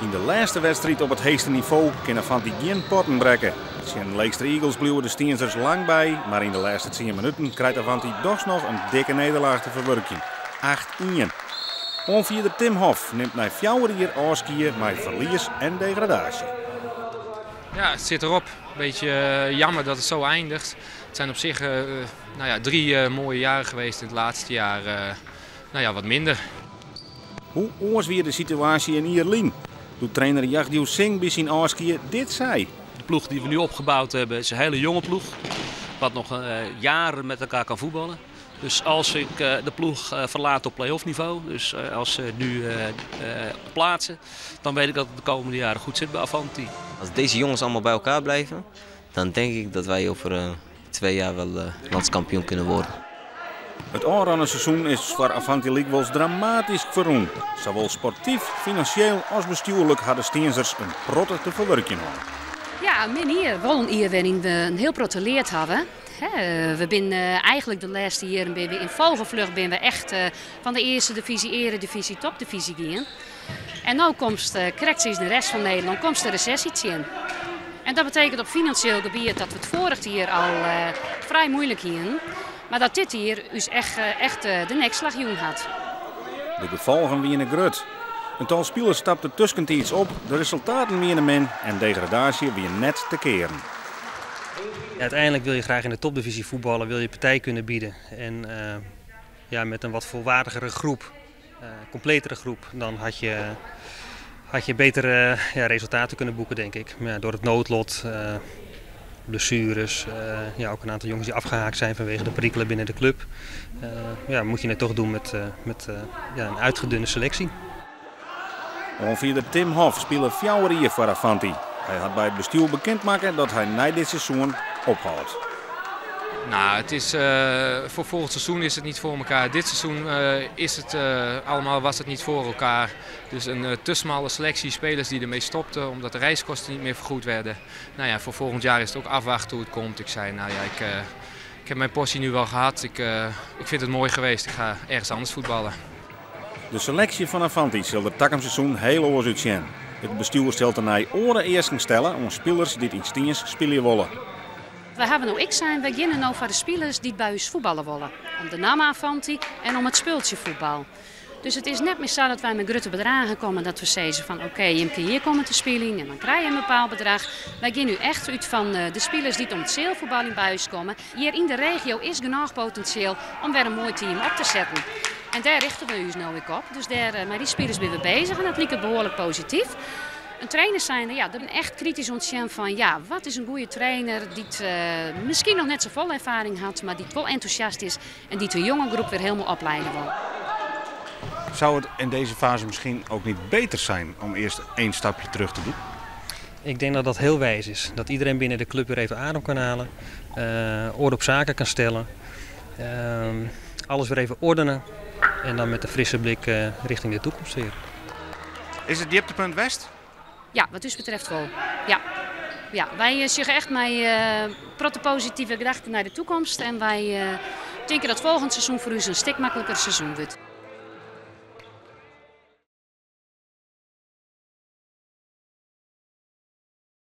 Yn de lêste wedstriid op it heechste nivo kin Avanti gjin potten brekke. Tsjin Leekster Eagles bliuwe de Stienzers lang by, mar yn de lêste tsien minuten krijt Avanti dochs noch in dikke nederlaach te ferwurkjen, 8-ien. Oanfierder Tim Hof nimt nei fjouwer jier ôfskie mei ferlies en degradaasje. Ja, het zit erop. Beetje jammer dat het zo eindigt. Het zijn op zich nou ja, drie mooie jaren geweest. In het laatste jaar nou ja, wat minder. Hoe oars wie de situaasje in jier lyn, doe't trainer Jagdew Singh by syn ôfskie dit sei. De ploeg die we nu opgebouwd hebben is een hele jonge ploeg. Wat nog jaren met elkaar kan voetballen. Dus als ik de ploeg verlaat op play-off niveau, dus als ze nu plaatsen, dan weet ik dat het de komende jaren goed zit bij Avanti. Als deze jongens allemaal bij elkaar blijven, dan denk ik dat wij over 2 jaar wel landskampioen kunnen worden. It ôfrûne seizoen is foar Avanti lykwols dramatysk ferrûn. Sawol sportyf, finansjeel as bestjoerlik ha de Stienzers in protte te ferwurkjen hân. Ja, in min jier. Wol in jier wêryn't we in hiel protte leard hawwe. We binne eigenlik de lêste jierren binne we yn vogelvlucht binne we echt fan de earste divyzje, earedivyzje, topdivyzje gien. En no komst krekt sa as de rest fan Nederlân komst de resesje tsjin. En dat betekent op finansjeel gebiet dat we it foarich jier al frij muoilik hienen. Mar dat dit jier ús echt, echt de nekslach jûn hat. De gefolgen wiene grut. In tal spilers stapte tuskentiids op, de resultaten wiene min en degradaasje wie net te kearen. Uiteindelijk wil je graag in de topdivisie voetballen, wil je partij kunnen bieden. En ja, met een wat volwaardigere groep, completere groep, dan had je betere, ja, resultaten kunnen boeken, denk ik. Maar ja, door het noodlot, blessures, ja, ook een aantal jongens die afgehaakt zijn vanwege de perikelen binnen de club, ja, moet je het toch doen met, ja, een uitgedunde selectie. Oanfierder Tim Hof spile 4 jier foar Avanti. Hy hat by it bestjoer bekend makke dat hy nei dit seizoen ophâldt. Nou, het is, voor volgend seizoen is het niet voor elkaar. Dit seizoen is het, allemaal was het niet voor elkaar. Dus een te smalle selectie spelers die ermee stopten omdat de reiskosten niet meer vergoed werden. Nou ja, voor volgend jaar is het ook afwachten hoe het komt. Ik zei, nou ja, ik heb mijn portie nu wel gehad. Ik vind het mooi geweest. Ik ga ergens anders voetballen. De seleksje fan Avanti sil der takom seizoen hiel oars útsjen. It bestjoer sil tenei oare easken stelle oan spilers dy't yn Stiens spylje wolle. Wy hawwe no ek sein, wy geane no foar de spilers dy't by ús fuotballe wolle. Om de namme Avanti en om it spultsje fuotbal. Dus it is net mear sa dat wy mei grutte bedraggen komme, dat we sizze fan oké, je kinne hjir komme te spyljen en dan krije je in bepaald bedrach. Wy geane no echt út fan de spilers dy't om it sealfuotbal by ús komme. Hjir yn de regio is genôch potinsjeel om wer in moai team op te setten. En dêr rjochtsje we ús no ek op. Dus dêr, mei dy spilers binne we beuzich en dat liket behoarlik posityf. In trainer zijnde, ja, dan echt kritysk oantsjen fan ja, wat is in goede trainer dy't miskien noch net safolle erfaring hat, mar dy't wol entûsjast is en dy't de jonge groep wer hielendal opliede wol. Zou het in deze fase misschien ook niet beter zijn om eerst één stapje terug te doen? Ik denk dat dat heel wijs is. Dat iedereen binnen de club weer even adem kan halen, orde op zaken kan stellen, alles weer even ordenen en dan met een frisse blik richting de toekomst weer. Is it djiptepunt west? Ja, wat ús betreft wol. Ja. Ja, wy sjogge echt mei protte positive gedachten nei de takomst. En wy tinke dat folgjend seizoen foar ús in stik makliker seizoen wurdt.